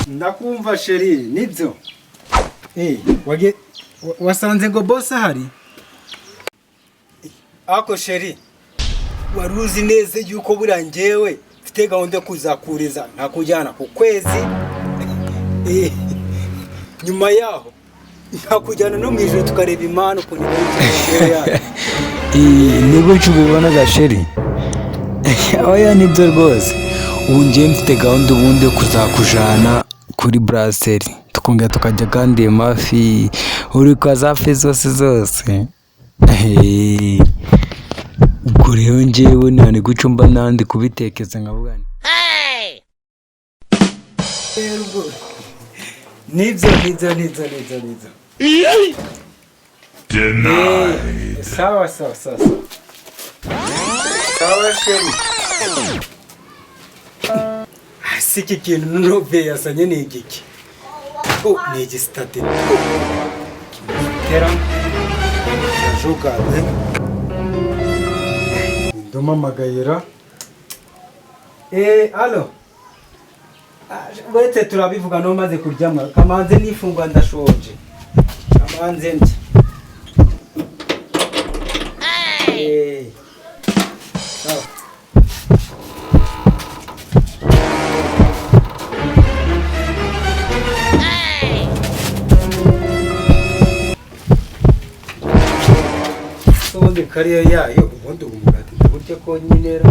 Ndakumva chéri, nibyo. Wasanze ngo boss ahari? Ako chéri, wari uzi neza yuko buriya njyewe mfite gahunda yo kuzakuriza nkakujyana ku kwezi, nyuma yaho nkakujyana no mu ijoro tukareba Imana ukuntu iba yayo. Ni gutyo ubibonaga chéri? Oya, nibyo rwose. Ubu ngiye mfite gahunda ubundi yo kuzakujana kuri brasserie, tukongera tukajya kandi mafi uri kwa za fi zose zose. Ubwo rero njyewe nta gutyo mba nandi kubitekeza nkavuga nti Nibyo, nibyo, nibyo, nibyo, nibyo. Sawa sawa sawa sawa sawa, chéri. Si iki kintu nove yasanye ni igiki? Oh, ni igisitati tera jugade ndumamagayira. Allo, uretse turabivuga no maze kuryama. Kamanze nifungwa, ndashonje, kamanze ndya. Sawa. Ubundi kariya yayo, ubundi ubu umugati ndaburya ko nyinera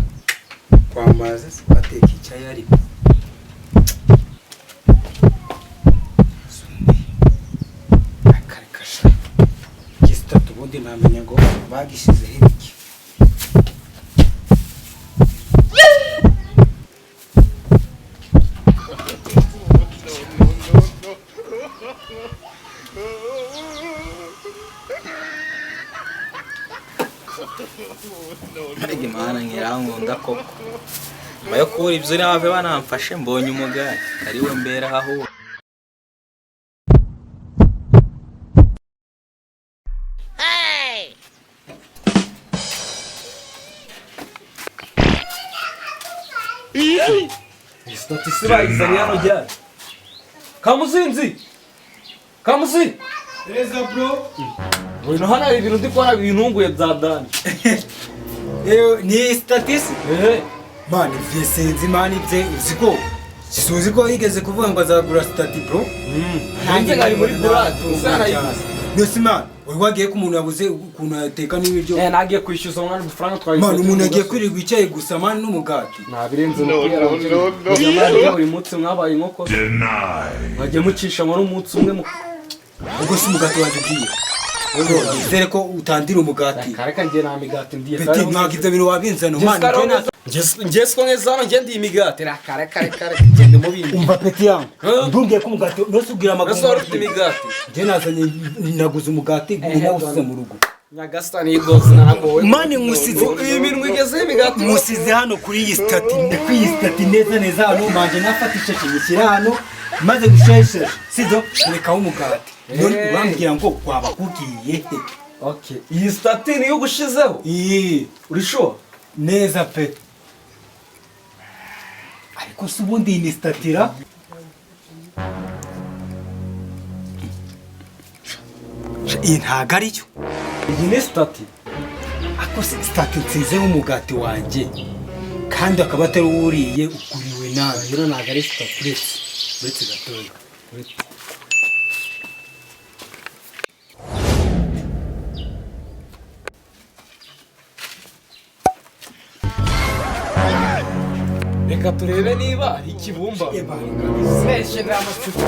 kwamaza se bateka icyayi, ariko akarekasha gisitatu ubundi ntamenya ngo bagishyizeho ibiki. Ariko Imana nkirankunda koko, nyuma yo kubura ibyo bave banamfashe mbonye umugati ariwe mbera aho. Sitati bayizanye hano ryari? Kamuzinzi, Kamuzi! Neza bro. Ngwino hano, hari ibintu ndi kubona bintunguye bya dani. Ni statisi. Ehe. Man, ivye sinzi man, ibye uzi ko suzi ko yigeze kuvuga ngo azagura stati bro. Nanjye ngari muri burade gusa yarayiguze. Nose man, wari wagiye ko umuntu yabuze ukuntu yateka n'ibiryo? Eh, nagiye kwishyuza umwana udufaranga twahishe. Man, umuntu yagiye kwirirwa icyayi gusa man n'umugati. Ntabirenze umupira. No, no, no, buri munsi mwabaye inkoko, mwagiye mucisha muri umunsi umwe mu Ubwo si umugati wanjye ugiye? Nizere ko utandira umugati. Kareka, njye nta migati ndiye. Peti, ntabwo ibyo bintu wabinzana man. Njye Njye siko nkeza hano, njye ndiye imigati. Reka reka reka reka, gende mubindi. Umva peti yangu, ndumviye ko umugati nose ubwira amagambo. Ese wari ufite imigati? Njye nazanye, naguze umugati nawusize mu rugo. Nyagasani yigoze, naragowe. Man, nkusize Iyi minwa igezeho imigati. Musize hano kuri iyi stati, kuri iyi stati neza neza hano. Manje nafata ishashi nyishyira hano, maze gushyiraho ishashi sibyo, rekaho umugati, none urambwira ngo waba kugiye he? Okay, iyi stati niyo ugushizeho? Iyi. Uri sure? Neza pe. Ariko se ubundi iyi ni statira? Iyi ntago ariyo. Iyi ni stati. Ako se stati nsizeho umugati wanjye kandi akaba atari uwuriye uguriwe nabi? Rero ntabwo ari stati. Uretse gatoya. Uretse. Reka turebe niba ari ikibumba. Eba. Meshe n'amatsiko.